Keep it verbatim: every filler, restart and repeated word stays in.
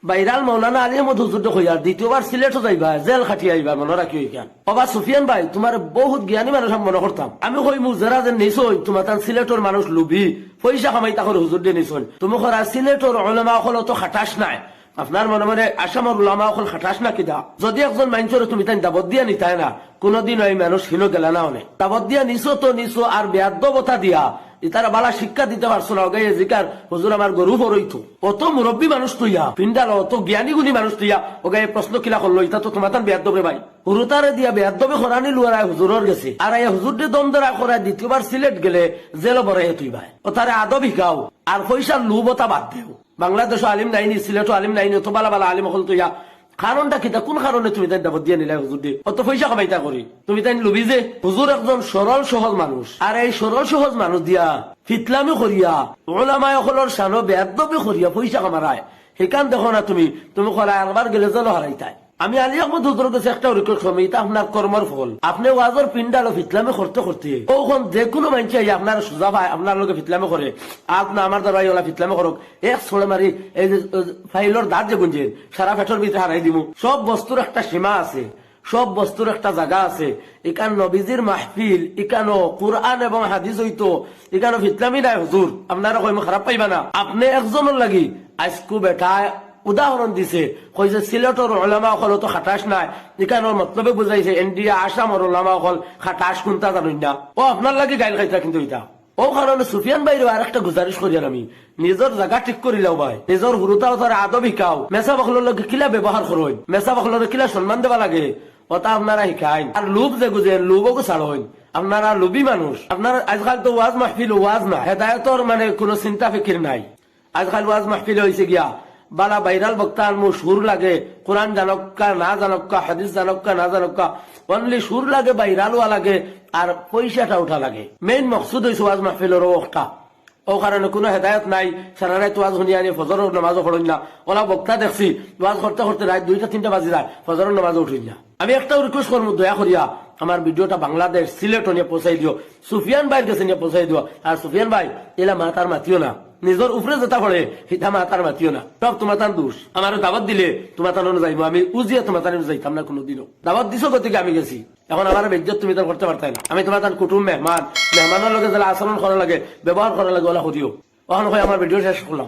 ভাইরাল মৌলানা আলী আহমদ হুজুররে কইয়ার দ্বিতীয়বার সিলেটো যাইবা, জেল খাটিয়া আইবা, মনো রাখিও ইখান। ওবা সুফিয়ান ভাই, তুমারে বউত জ্ঞানী মানুষ আমি মনো করতাম। আমি কইমু, যেরা যেন নিছইন, তুমাতান সিলেটর মানুষ লুভি, পয়সা কামাইতা করি হুজুররে নিছইন। তুমি কইরায় সিলেটর উলামা অকল অত খাটাস নায়। আপনার মনে মনে আসামর উলামা অকল খাটাস না কিতা? যুদি একজন মাইনষরে তুমিতাইন দাওত দিয়া নিতায় না, কুনুদিনও ই মানুষ হিনো গেলা না অনে। দাওত দিয়া নিছো তো নিছো, আর বেয়াদবতা দিয়া ইতারে ভালা শিক্ষা দিতে পারছো না, অগাইয়ে জিকার, "হুজুর, আমার গরু ফরইতো।" অত মুরব্বি মানুষ থইয়া, পিন্ডালো অত জ্ঞানী গুণী মানুষ থইয়া, অগাইয়ে প্রশ্ন কিলা করলো, ইতা তো তুমাতান বেয়াদব রে ভাই। হুরুতারে দিয়া বেয়াদবি করানি লুয়ারায় হুজুরর গেছে। আর আইয়া হুজুররে দম ধরায় করায় দ্বিতীয়বার সিলেট গেলে জেলো ভরাইয়া থইবায়। অতারে আদব হিকাও, আর পয়সার লুভ অতা বাদ দেও। বাংলাদেশো আলিম নাইনি, সিলেটো আলিম নাইনি, অত ভালা ভালা আলিম অকল থইয়া কারণটা কিতা? কুন কারণে তুমিতাইন দাওত দিয়া নিলায় হুজুররে? অত পয়সা কামাইতা করি। তুমিতাইন লুভি যে, হুজুর একজন সরল সহজ মানুষ। আর এই সরল সহজ মানুষ দিয়া ফিতলামি করিয়া, উলামায়ে অকলর শানো বেয়াদবি করিয়া পয়সা কামারায়। হিখান দেখো না তুমি, তুমি কইরায় আরবার গেলে জেলো হারাইতায়। আমি আলী আহমদ হুজুরর গেছে একটাউ request করমু, ইতা আপনার কর্মর ফল। আপনে ওয়াজর পিন্ডালো ফিতলামি করতে করতে, অখন যেকুনু মাইনষে আইয়া আপনারে সুজা পায়, আপনার লগে ফিতলামি করে, আত না আমার দ্বারা অলা ফিতলামি করউক, এক ছড়ে মারি, এই যে, ওই যে, ফাইলর দাঁত যে গুঞ্জে, সারা পেটর ভিতরে হারাই দিমু। সব বস্তুর একটা সীমা আছে, সব বস্তুর একটা জাগা আছে। ইখান নবীজির মাহফিল, ইখানো কুরআন এবং হাদিস অইতো, ইখানো ফিতলামি নায় হুজুর। আপনারে কইমু খারাপ পাইবা না। আপনে একজনর লাগি আইজকু বেটায় উদাহরণ দিছে, কইছে সিলেটর উলামা অকল অত খাটাস নায়, ইখানর মতলবে বুঝাইছে, ইন্ডিয়া আসামর উলামা অকল খাটাস কুনতা জানইন না। অউ আপনার লাগি গাইল খাইতা কিন্তু ইতা। অউ কারণে সুফিয়ান ভাইরেও আরেকটা গুজারিশ করিয়ার আমি, নিজর জাগা ঠিক করিলাও ভাই, নিজর হুরুতা অতারে আদব হিকাও, মেসাব অকলর লগে কিলা ব্যবহার করইন, মেসাব অকলরে কিলা সম্মান দেওয়া লাগে, অতা আপনারা হিকাইন। আর লুভ যে গুজেন, লুভ অগু ছাড়ইন। আপনারা লুভি মানুষ, আপনারা আইজকাল তো ওয়াজ মাহফিল ওয়াজ না, হেদায়তর মানে কুনু চিন্তা ফিকির নাই। আইজকাল ওয়াজ মাহফিল অইছে গিয়া, ভালা ভাইরাল বক্তা আনমু, সুর লাগে, কুরআন জানউক্কা না জানউক্কা, হাদিস জানউক্কা না জানউক্কা, only সুর লাগে, ভাইরাল অওয়া লাগে, আর পয়সাটা উঠা লাগে। Main মকসুদ অইছে ওয়াজ মাহফিলর অউ অখটা। অউ কারণে কুনু হেদায়ত নাই, সারা রাইত ওয়াজ হুনিয়া আনি ফজরর নামাজও পড়ইন না। অলা বক্তা দেখছি, ওয়াজ করতে করতে রাইত দুইটা তিনটা বাজি যায়, ফজরর নামাজও উঠইন না। আমি একটাউ request করমু, দয়া করিয়া আমার ভিডিওটা বাংলাদেশ, সিলেট নিয়া পৌঁছাই দিও, সুফিয়ান ভাইর গেছে নিয়া পৌঁছাই দিও। আর সুফিয়ান ভাই, ইলা মাত আর মাতিও না, নিজর উপরে যেটা পড়ে, হিটা মাত আর মাতিও না, সব তুমাতান দোষ। আমারে দাওত দিলে তুমাতান অনো যাইমু, আমি উজিয়া তুমাতান অনো যাইতাম না কুনুদিনও। দাওত দিছো গতিকে আমি গেছি, অখন আমারে বেইজ্জত তুমিতান করতে পারতায় না। আমি তুমাতান কুটুম, মেহমান, মেহমানর লগে যেলা আচরণ করা লাগে, ব্যবহার করা লাগে, অলা করিও। অখন কই আমার ভিডিও শেষ করলাম।